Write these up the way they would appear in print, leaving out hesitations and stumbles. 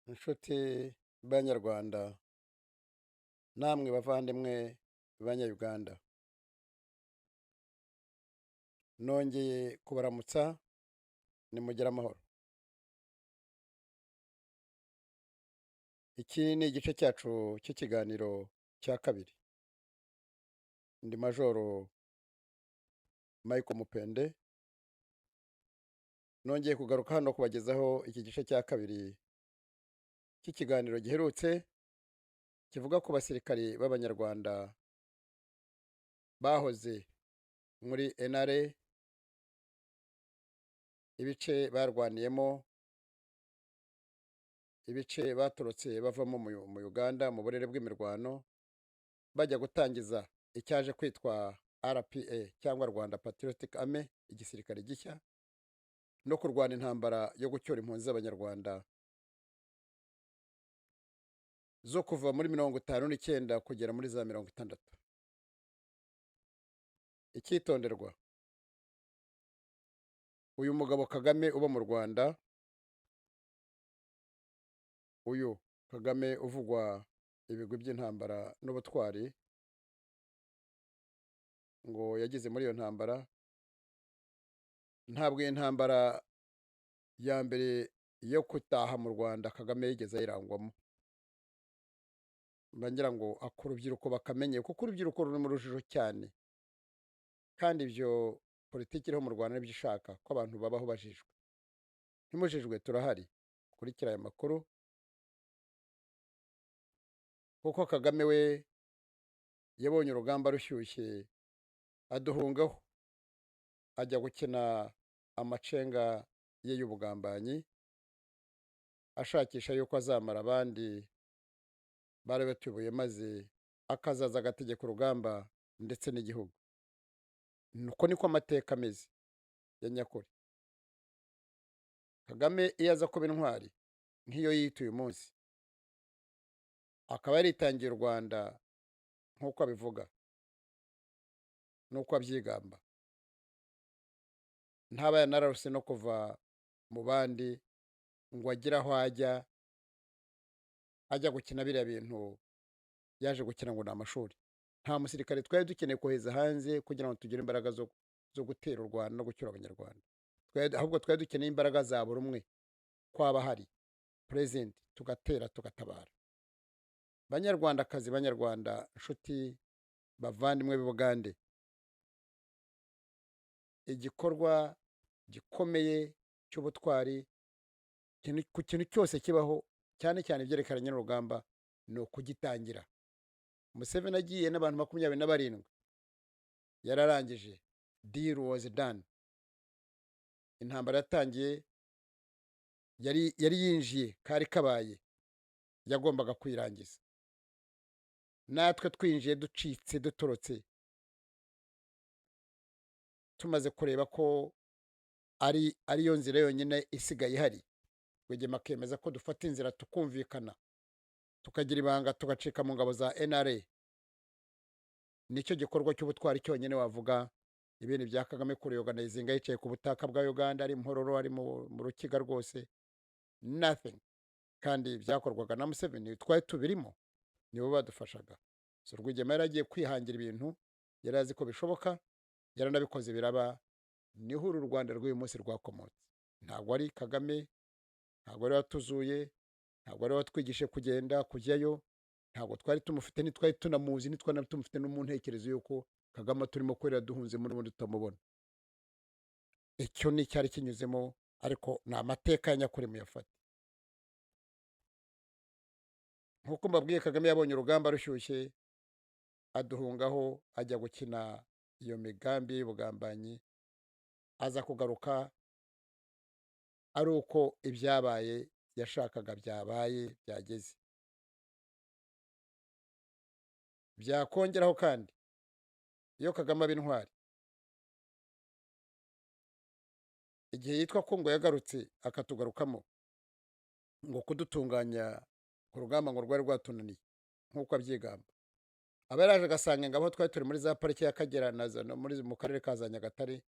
Nshuti banyarwanda, namwe bavandimwe banya-Uganda, nongeye kubaramutsa, nimugire amahoro. Iki ni igice cyacu cy'ikiganiro cya kabiri. Ndi Majoro Michael Mupende, nongeye kugaruka hano kubagezaho iki gice cya kabiri cy'ikiganiro giherutse kivuga ku basirikari b'Abanyarwanda bahoze muri NRA, ibice barwaniyemo, ibice baturutse bavamo mu Uganda mu burere bw'imirwano, bajya gutangiza icyaje kwitwa RPA cyangwa Rwanda Patriotic Army, igisirikare gishya, no kurwana intambara yo gucyura impunzi z'Abanyarwanda zo kuva muri 59 kugera muri za 60. Icyitonderwa, uyu mugabo Kagame uba mu Rwanda, uyu Kagame uvugwa ibigwi by'intambara n'ubutwari ngo yagize muri iyo ntambara, ntabwo iyi ntambara ya mbere yo gutaha mu Rwanda Kagame yigeze ayirangwamo. Mba ngira ngo urubyiruko bakamenye, kuko urubyiruko ruri mu rujijo cyane, kandi ibyo politiki iriho mu Rwanda nibyo ishaka, ko abantu babaho bajijwe. Ntimujijwe, turahari, kurikira aya makuru, kuko Kagame we yabonye urugamba rushyushye aduhungaho, ajya gukina amacenga ye y'ubugambanyi, ashakisha yuko azamara abandi bari batuyoboye, maze akazaza agategeka urugamba ndetse n'igihugu. Nuko niko amateka ameze ya nyakuri. Kagame iyo aza kuba intwari nk'iyo yita uyu munsi, akaba yaritangiye u Rwanda nk'uko abivuga n'uko abyigamba, ntaba yanararuse no kuva mu bandi ngo agire aho ajya, ajya gukina biriya bintu yaje gukina ngo ni amashuri. Nta musirikare twari dukeneye kohereza hanze kugira ngo tugire imbaraga zo gutera u Rwanda no gucyura Abanyarwanda. Ahubwo twari dukeneye imbaraga za buri umwe kwaba hari present, tugatera tugatabara. Banyarwandakazi, Banyarwanda, nshuti bavandimwe b'i Bugande, igikorwa gikomeye cy'ubutwari ku kintu cyose kibaho, cyane cyane ibyerekeranye n'urugamba, ni ukugitangira. Museveni agiye n'abantu 27 yararangije, deal was done. Intambara yatangiye, yari yinjiye, kari kabaye, yagombaga kuyirangiza. Natwe twinjiye ducitse, dutorotse, tumaze kureba ko ariyo nzira yonyine isigaye ihari. Rwigema akemeza ko dufata inzira tukumvikana, tukagira ibanga, tugacika mu ngabo za NRA. Nicyo gikorwa cy'ubutwari cyonyine wavuga. Ibindi bya Kagame kureorganizinga yicaye ku butaka bwa Uganda, ari Mpororo, ari mu Rukiga rwose, nothing. Kandi byakorwaga na Museveni, twari tubirimo, nibo badufashaga. So Rwigema yari agiye kwihangira ibintu, yari azi ko bishoboka, yaranabikoze biraba. Niho uru Rwanda rw'uyu munsi rwakomotse. Ntabwo ari Kagame, ntabwo ari watuzuye, ntabwo ari watwigishije kugenda kujyayo, ntabwo twari tumufite, ntitwari tunamuzi, ntitwari tumufite no mu ntekerezo y'uko Kagame turimo korera duhunze muri ubundi tutamubona. Icyo ni icyari kinyuzemo, ariko ni amateka ya nyakuri muyafate. Nk'uko mbabwiye, Kagame yabonye urugamba rushyushye aduhungaho, ajya gukina iyo migambi y'ubugambanyi, aza kugaruka ari uko ibyabaye yashakaga byabaye byageze. Byakongeraho kandi iyo Kagame aba intwari, igihe yitwa ko ngo yagarutse akatugarukamo ngo kudutunganya ku rugamba ngo rwari rwatunaniye nk'uko abyigamba, aba yaraje agasanga ingabo twari turi muri za pariki y'Akagera na za, no muri mu karere ka za Nyagatare,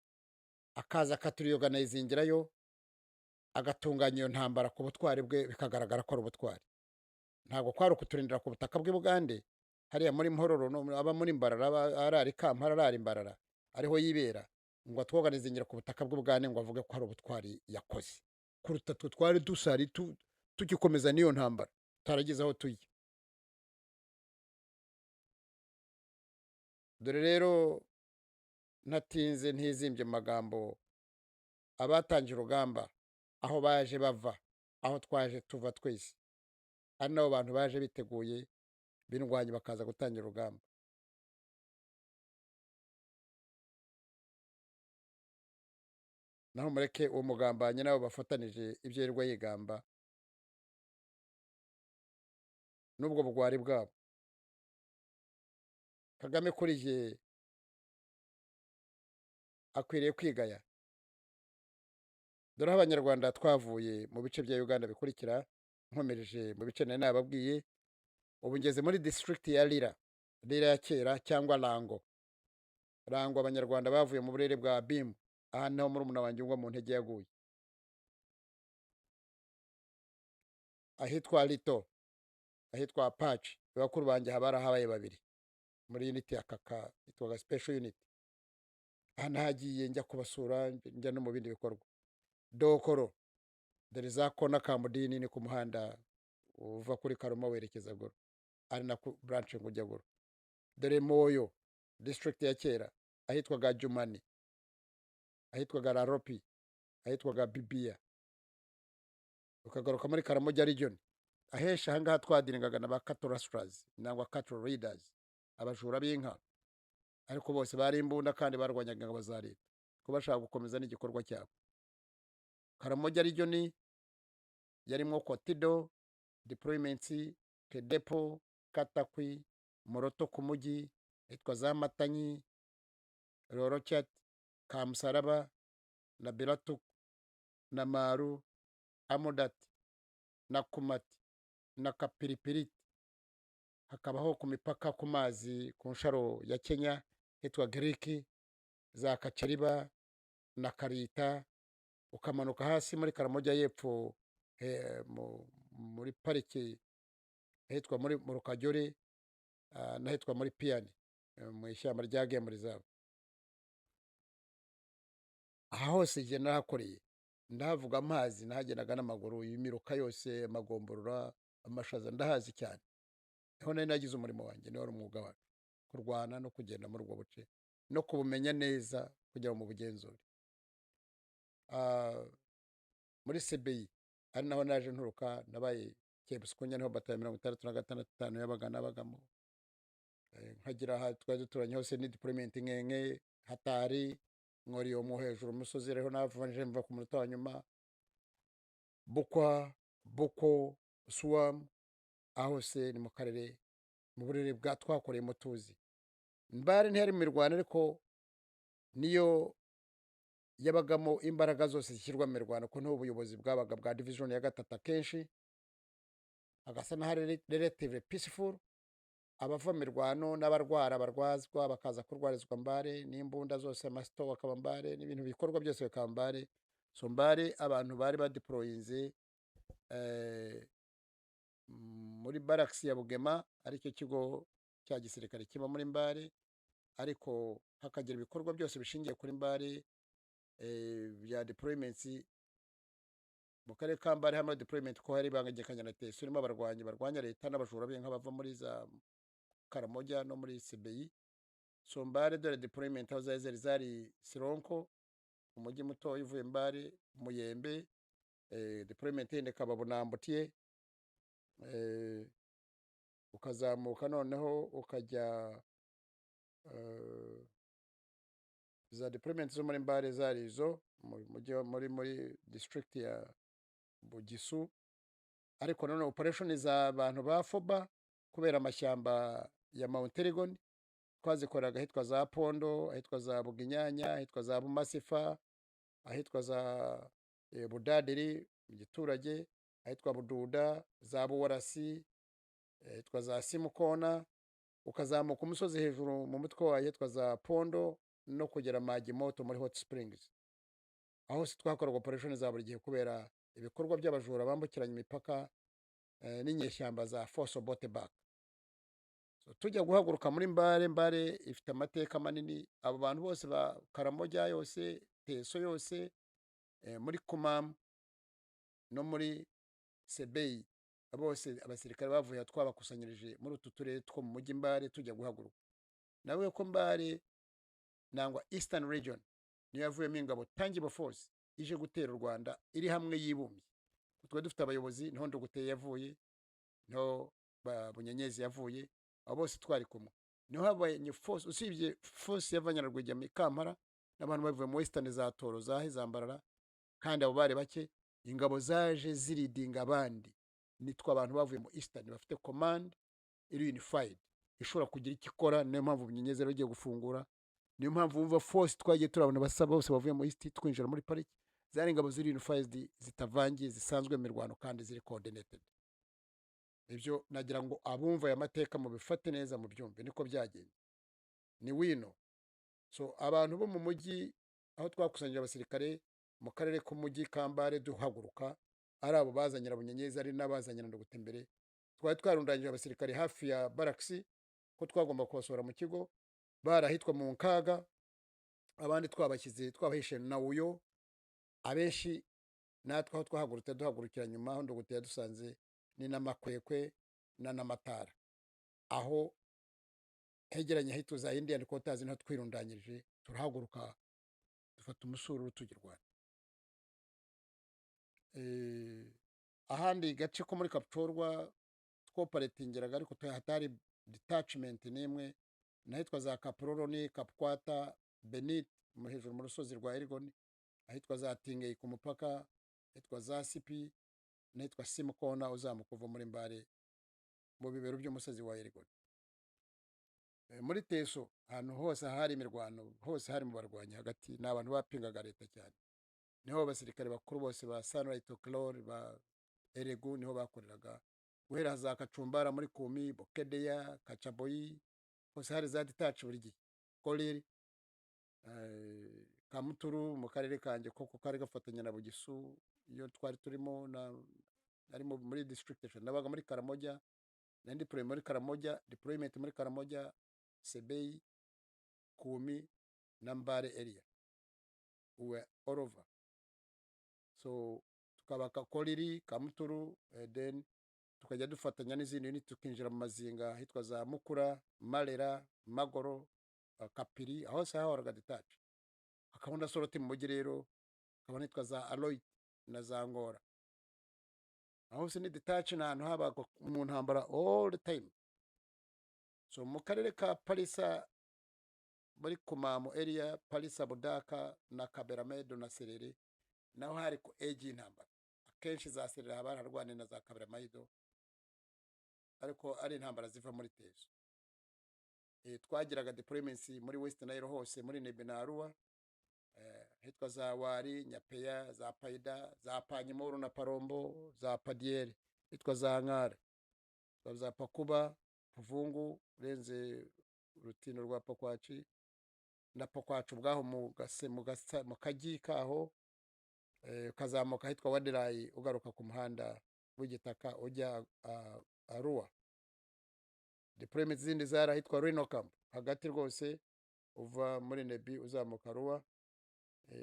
akaza akaturiyoganayizingirayo, Agatunganya iyo ntambara ku butwari bwe, bikagaragara ko ari ubutwari. Ntabwo kwari ukuturindira ku butaka bw'i Bugande hariya muri Mpororo, aba muri Mbarara, aba arara i Kampala, arara i Mbarara, ariho yibera, ngo atwoganize ku butaka bw'u Bugande ngo avuge ko hari ubutwari yakoze kuruta twe twari dusari tugikomeza n'iyo ntambara tutarageze aho tujya. Dore rero ntatinze ntizimbye mu magambo, abatangiye urugamba aho baje bava, aho twaje tuva twese, ari nabo bantu baje biteguye bindwanya bakaza gutangira urugamba. Naho mureke uwo mugambanyi nabo bafatanije ibyo yirirwa yigamba n'ubwo bugwari bwabo. Kagame kuri jye akwiriye kwigaya. Dore aho Abanyarwanda twavuye mu bice bya Uganda bikurikira, nkomereje mu bice nari nababwiye. Ubu ngeze muri district ya Lira, Lira ya kera cyangwa Lango. Lango Abanyarwanda bavuye mu burere bwa Bimu, aha niho murumuna wanjye ungwa mu ntege yaguye, ahitwa Lito, ahitwa Apache. Bakuru banjye haba harahabaye babiri muri unit ya Kaka yitwaga special unit. Aha nahagiye njya kubasura, njya no mu bindi bikorwa. Dokoro, dore za kona Kamudini ni ku muhanda uva kuri Karuma werekeza Goro, ari na ku branch ngo ujya Goro. Dore Moyo, district ya kera, ahitwaga Jumani, ahitwaga Raropi, ahitwaga Bibia. Ukagaruka muri Karamoja region, ahesha ahangaha twadiringaga na ba cattle rustlers nangwa cattle raiders, abajura b'inka, ariko bose bari imbunda kandi barwanyaga ingabo za leta ko bashaka gukomeza n'igikorwa cyabo. Karamoja region yarimo Kotido, deployments, Kedepo, Katakwi, Moroto ku mujyi, ahitwa za Matanyi, Rorochat, Kamusaraba na Biratuk na Maru, Amudat na Kumati na Kapiripiriti. Hakabaho ku mipaka ku mazi ku nsharo ya Kenya hitwa Giriki, za Kacheriba na Karita. Ukamanuka hasi muri Karamoja y'epfo muri pariki ahitwa muri Murukajore, n'ahitwa muri Piyani, mu ishyamba rya Game Reserve. Aha hose igihe narahakoreye, ndahavuga amazi, nahagendaga n'amaguru, imiruka yose, amagomborora, amashaza, ndahazi cyane. Niho nari nagize umurimo wanjye, niho wari umwuga wacu, kurwana no kugenda muri ubwo buce no kubumenya neza kugira ngo mubugenzure. Muri CBI ari naho naje nturuka, nabaye Kebuskunya, niho batayo 66 yabaga nabagamo. Nkagira aha twari duturanye hose ni deployment nkenke hatari nkoriyo mu hejuru umusozi, rero navanje mva ku munota wa nyuma. Bukwa, Buko, Suam, aho se ni mu karere mu burere bwa twakoreyemo tuzi. Mbare ntiyari mu mirwano, ariko niyo yabagamo imbaraga zose zishyirwa mu mirwano, ko niho ubuyobozi bwabaga bwa division ya gatatu akenshi, agasa n'ahari relatively peaceful. Abava mu mirwano n'abarwara barwazwa bakaza kurwarizwa Mbare, n'imbunda zose amasito bakaba Mbare, n'ibintu bikorwa byose bikaba Mbare. So Mbare abantu bari badeployinze muri barracks ya Bugema, aricyo kigo cya gisirikare kiba muri Mbare, ariko hakagira ibikorwa byose bishingiye kuri Mbare, bya deployments mu karere ka Mbare. Hamwe deployment ko hari bangagekanya na TSU, irimo abarwanyi barwanya leta n'abajura b'inka bava muri za Karamoja no muri CBI. So Mbare dore deployment aho zari zari Sironko, umujyi muto uvuye Mbare, Muyembe, deployment yindi ikaba Bunambutie, ukazamuka noneho ukajya za deployment zo muri Mbare zari izo muri muri district ya Bugisu. Ariko none operation za bantu ba Foba kubera amashyamba ya Mount Elgon twazikoraga ahitwa za Pondo, ahitwa za Buginyanya, ahitwa za Bumasifa, ahitwa za Budadiri mu giturage, ahitwa Bududa, za Buwarasi, ahitwa za Simukona, ukazamuka umusozi hejuru mu mutwe wayo ahitwa za Pondo no kugera Magimoto muri Hot Springs. Aho hose twakoraga operation za buri gihe kubera Ibikorwa by'abajura bambukiranya imipaka n'inyeshyamba za Force Obote Back. So, tujya guhaguruka muri Mbare, Mbare ifite amateka manini, abo bantu bose ba Karamoja yose, Teso yose, muri Kumam no muri Sebei, bose abasirikare bavuye twabakusanyirije muri utu turere two mu mujyi Mbare tujya guhaguruka. Nawe ko Mbare nangwa Eastern Region niyo yavuyemo ingabo Tangible Force ije gutera u Rwanda iri hamwe yibumbye. Twe dufite abayobozi, niho Nduguteye yavuye, niho Bunyenyezi yavuye, abo bose twari kumwe. Niho habaye force, usibye force yavanye na Rwigema i Kampala n'abantu bavuye mu Western za Toro za Hezambarara, kandi abo bari bake. Ingabo zaje ziridinga abandi nitwa abantu bavuye mu Eastern bafite command iri unified ishobora kugira icyo ikora. Niyo mpamvu Bunyenyezi rero agiye gufungura, niyo mpamvu wumva force twagiye turabona basaba bose bavuye mu East twinjira muri pariki, zari ingabo ziri unified, zitavangiye, zisanzwe mu mirwano kandi ziri coordinated. Ibyo nagira ngo abumva aya mateka mubifate neza, mubyumve niko byagenze. Ni wino. So abantu bo mu mujyi aho twakusanyije abasirikare mu karere k'umujyi Kambare duhaguruka, ari abo bazanye na Bunyenyezi, ari n'abazanye na Ndugutembere, twari twarundanyije abasirikare hafi ya barakisi ko twagomba kubasohora mu kigo, barahitwa mu nkaga, abandi twabashyize twabahishe na uyo, abenshi natwe aho twahagurutse duhagurukira nyuma aho Ndugute yadusanze ni n'Amakwekwe na Namatara, aho hegeranye ahitwa za Indian Quarters, niho twirundanyirije turahaguruka dufata umusururu tujya i Rwanda. Ahandi gace ko muri Kapchorwa twoperatingiraga ariko hatari detachment n'imwe, n'ahitwa za Kaproroni, Kapkwata, Benit hejuru mu rusozi rwa Elgon, ahitwa za Tingei ku mupaka, ahitwa za Sipi n'ahitwa Simukona uzamuka uva muri Mbare mu bibero by'umusozi wa Elgon. Muri Teso ahantu hose hari imirwano, hose hari mu barwanyi hagati, ni abantu bapingaga leta cyane. Niho abasirikare bakuru bose ba Sunlight Oklor ba Eregu niho bakoreraga, guhera za Kacumbara muri Kumi, Bokedeya, Kachaboyi, hose hari za detach buri gihe. Koliri, Kamuturu mu karere kanjye koko kari gafatanya na Bugisu iyo twari turimo, na nari muri district eshatu, nabaga muri Karamoja, nari deploy muri Karamoja, deployment muri Karamoja, Sebei, Kumi na Mbare area. We were all over. So tukabaka Koliri, Kamuturu, then tukajya dufatanya n'izindi unit tukinjira mu mazinga ahitwa za Mukura, Marera, Magoro, Kapiri, aho hose hahoraga detach. Hakaba na Soroti mu mujyi rero, hakaba n'ahitwa za Aloit na za Ngora. Aho hose ni detach, ni ahantu habaga mu ntambara all the time. So mu karere ka Palisa muri Kumamo area, Palisa, Budaka na Kaberamedo na Serere, naho hari ku edge y'intambara. Akenshi za Serere haba hararwaniye na za Kaberamaido, ariko ari intambara ziva muri Teso. Twagiraga deployments muri West Nile hose, muri Nebe na Arua, hitwa za Wari, Nyapeya, za Paida, za Panyimuru na Parombo, za Padiere, hitwa za Nkare, za Pakuba, Puvungu, urenze urutino rwa Pakwaci na Pakwaci ubwaho mu kagi kaho, ukazamuka ahitwa Wadirayi ugaruka ku muhanda w'igitaka ujya Arua. Deployment zindi zari ahitwa Rhino Camp hagati rwose uva muri Nebi uzamuka Arua,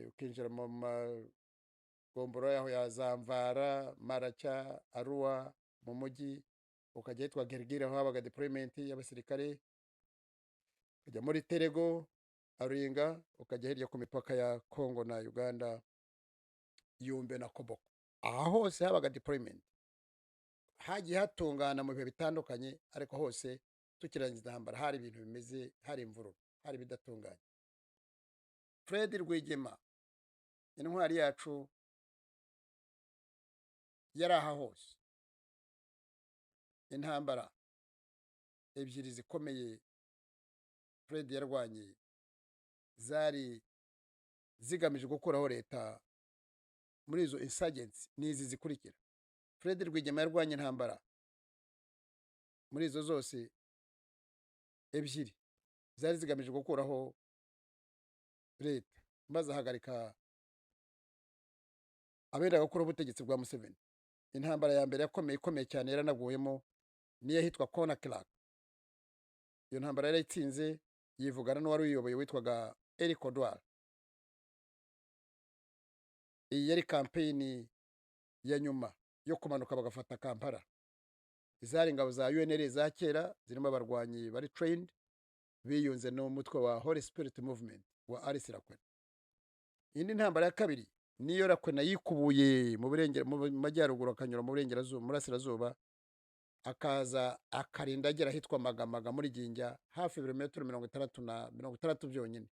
ukinjira mu magomboro yaho ya Zamvara, Maracha, Arua mu mujyi, ukajya ahitwa Gergiri aho habaga deployment y'abasirikare, ukajya muri Terego, Aringa, ukajya hirya ku mipaka ya Congo na Uganda, Yumbe na Koboko. Aha hose habaga deployment. Hagiye hatungana mu bihe bitandukanye, ariko hose tukirangiza intambara hari ibintu bimeze, hari imvururu, hari ibidatunganye. Fred Rwigema intwari yacu yari aha hose. Intambara ebyiri zikomeye Fred yarwanye zari zigamije gukuraho leta muri izo insurgency n'izi zikurikira. Fred Rwigema yarwanye intambara muri izo zose ebyiri zari zigamije gukuraho leta, maze ahagarika Abendaga gukuraho ubutegetsi bwa Museveni. Intambara ya mbere yakomeye ikomeye cyane yaranaguyemo niyo ahitwa Konakirak. Iyo ntambara yarayitsinze, yivugana n'uwari uyiyoboye witwaga Eric Odwar. Iyi yari kampeyini ya nyuma yo kumanuka bagafata Kampala. Izari ingabo za UNLA za kera zirimo abarwanyi bari trained, biyunze n'umutwe wa Holy Spirit Movement wa Alice Lakwena. Indi ntambara ya kabiri niyo Lakwena yikubuye mu burengera, mu majyaruguru, akanyura mu burengerazuba, mu burasirazuba, akaza akarinda agera ahitwa Magamaga muri Jinja, hafi ibirometero 60 na 60 byonyine.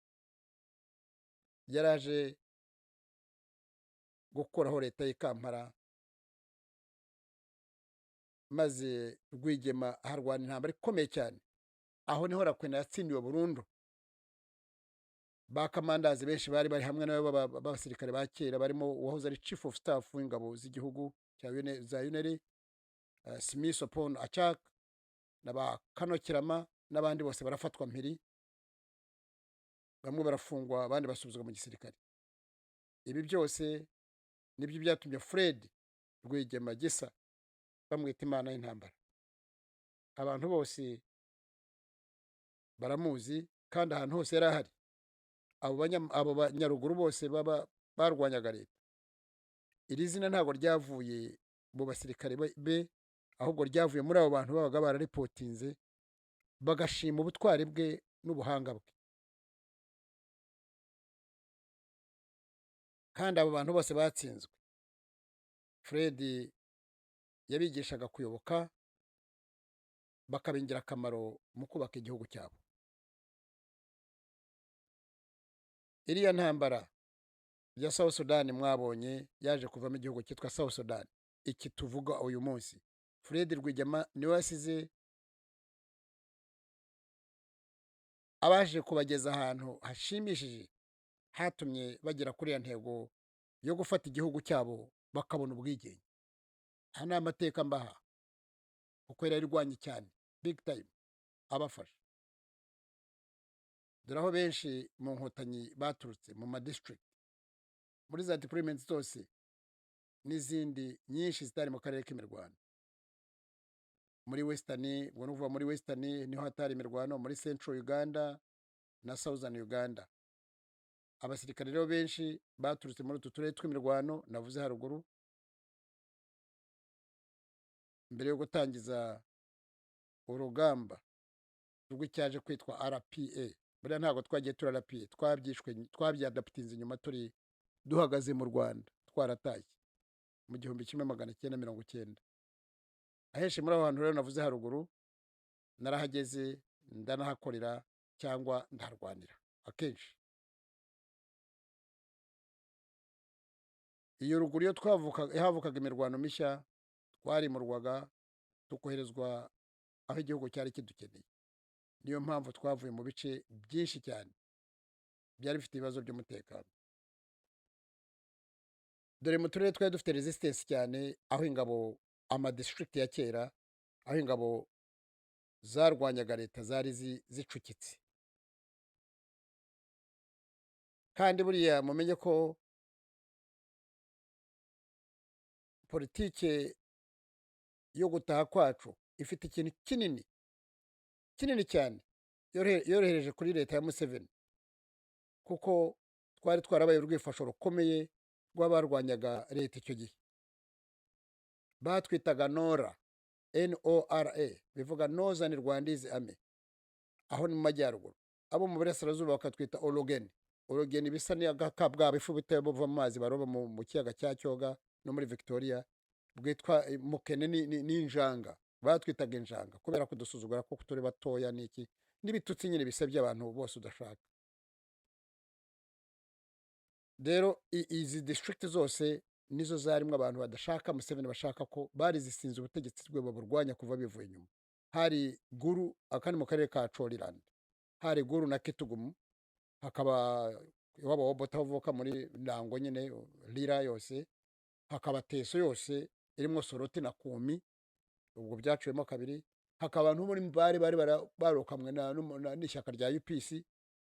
Yaraje gukuraho leta y'i Kampala, maze Rwigema aharwana intambara ikomeye cyane. Aho niho Lakwena yatsindiwe burundu. Ba kamandazi benshi bari bari hamwe nawe b'abasirikare ba kera, barimo uwahoze ari chief of staff w'ingabo z'igihugu cya za UNLA, Smith Opon Achak na ba Kano Kirama n'abandi bose barafatwa mpiri, bamwe barafungwa, abandi basubizwa mu gisirikare. Ibi byose nibyo byatumye Fred Rwigema Gisa bamwita imana y'intambara. Abantu bose baramuzi kandi ahantu hose yari ahari. Abo banyaruguru bose baba barwanyaga leta. Iri zina ntabwo ryavuye mu basirikare be, ahubwo ryavuye muri abo bantu babaga bararipotinze, bagashima ubutwari bwe n'ubuhanga bwe. Kandi abo bantu bose batsinzwe, Fred yabigishaga kuyoboka, bakaba ingirakamaro mu kubaka igihugu cyabo. Iriya ntambara ya South Sudan mwabonye yaje kuvamo igihugu cyitwa South Sudan, iki tuvuga uyu munsi. Fred Rwigema niwe wasize abaje kubageza ahantu hashimishije, hatumye bagera kuri ya ntego yo gufata igihugu cyabo bakabona ubwigenge. Aha ni amateka mbaha, kuko yari arwanye cyane big time abafasha. Dore aho benshi mu nkotanyi baturutse mu ma district, muri za deployment zose n'izindi nyinshi zitari mu karere k'imirwano. Muri Western, ubwo ni ukuvuga muri Western niho hatari imirwano, muri Central Uganda na Southern Uganda. Abasirikare rero benshi baturutse muri utu turere tw'imirwano navuze haruguru, mbere yo gutangiza urugamba rw'icyaje kwitwa RPA. Buriya ntabwo twagiye turi RPA, twabyadaputinze inyuma turi duhagaze mu Rwanda, twaratashye mu 1990. Ahenshi muri aho hantu rero navuze haruguru narahageze, ndanahakorera cyangwa ndaharwanira akenshi. Iyo ruguru iyo havukaga imirwano mishya, twarimurwaga tukoherezwa aho igihugu cyari kidukeneye. Niyo mpamvu twavuye mu bice byinshi cyane byari bifite ibibazo by'umutekano. Dore mu turere twari dufite resistance cyane, aho ingabo ama district ya kera, aho ingabo zarwanyaga leta zari zicukitse. Kandi buriya mumenye ko politike yo gutaha kwacu ifite ikintu kinini kinini cyane yorohereje kuri leta ya Museveni, kuko twari twarabaye urwifasho rukomeye rw'abarwanyaga leta icyo gihe. Batwitaga NORA, NORA, bivuga Northern Rwandese Army, aho ni mu majyaruguru. Abo mu burasirazuba bakatwita Orogeni. Orogeni bisa n'agakabwabo ifu bitewe buva mu mazi baroba mu kiyaga cya Cyoga no muri Victoria, bwitwa mukene n'injanga. Batwitaga injanga kubera kudusuzugura ko turi batoya n'iki n'ibitutsi nyine bisebya abantu bose udashaka. Rero izi district zose nizo zarimo abantu badashaka Museveni, bashaka ko bari zisinze ubutegetsi bwe baburwanya kuva bivuye inyuma. Hari Guru akandi mu karere ka Choliland, hari Guru na Kitugumu, hakaba iwabo Obote avuka muri Ndango nyine Lira yose, hakaba Teso yose irimo Soroti na Kumi, ubwo byaciwemo kabiri, hakaba abantu muri bari bari barokamwe n'ishyaka rya UPC,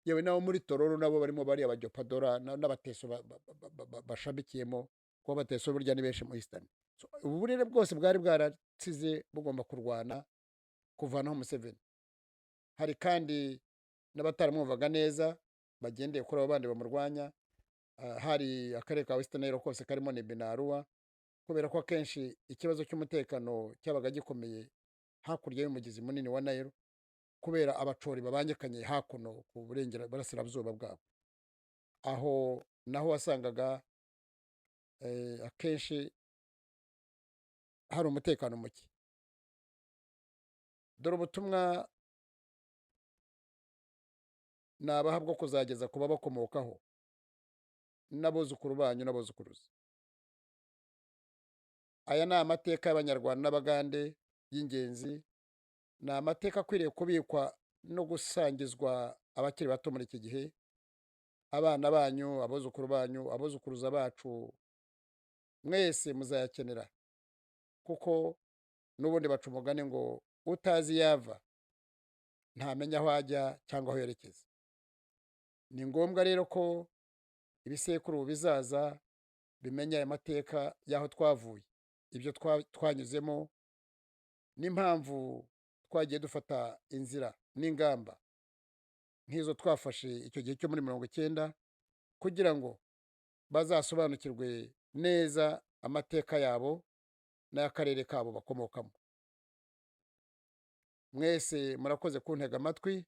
yewe nabo muri Tororo nabo barimo bari abajopadora n'abateso bashamikiyemo Kuko Abateso burya ni benshi mu Eastern. So, ubu burere bwose bwari bwaratsize bugomba kurwana kuvanaho Museveni. Hari kandi n'abataramwumvaga neza bagendeye kuri abo bandi bamurwanya. Hari akarere ka Western Nile kose karimo Nebbi na Arua, kubera ko akenshi ikibazo cy'umutekano cyabaga gikomeye hakurya y'umugezi munini wa Nile, kubera Abacori babangikanye hakuno ku burengera burasirazuba bwabo. Aho naho wasangaga akenshi hari umutekano muke. Dore ubutumwa nabaha bwo kuzageza ku babakomokaho n'abuzukuru banyu n'abuzukuruza. Aya ni amateka y'Abanyarwanda n'Abagande y'ingenzi, ni amateka akwiriye kubikwa no gusangizwa abakiri bato muri iki gihe, abana banyu, abuzukuru banyu, abuzukuruza bacu, mwese muzayakenera, kuko n'ubundi baca umugani ngo utazi iyo ava ntamenya aho ajya cyangwa aho yerekeza. Ni ngombwa rero ko ibisekuru bizaza bimenya aya mateka y'aho twavuye, ibyo twanyuzemo, n'impamvu twagiye dufata inzira n'ingamba nk'izo twafashe icyo gihe cyo muri 90, kugira ngo bazasobanukirwe neza amateka yabo n'ay'akarere kabo bakomokamo. Mwese murakoze kuntega amatwi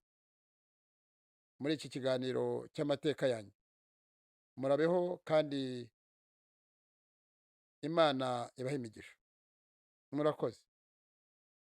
muri iki kiganiro cy'amateka yanyu. Murabeho kandi Imana ibahe imigisha. Murakoze.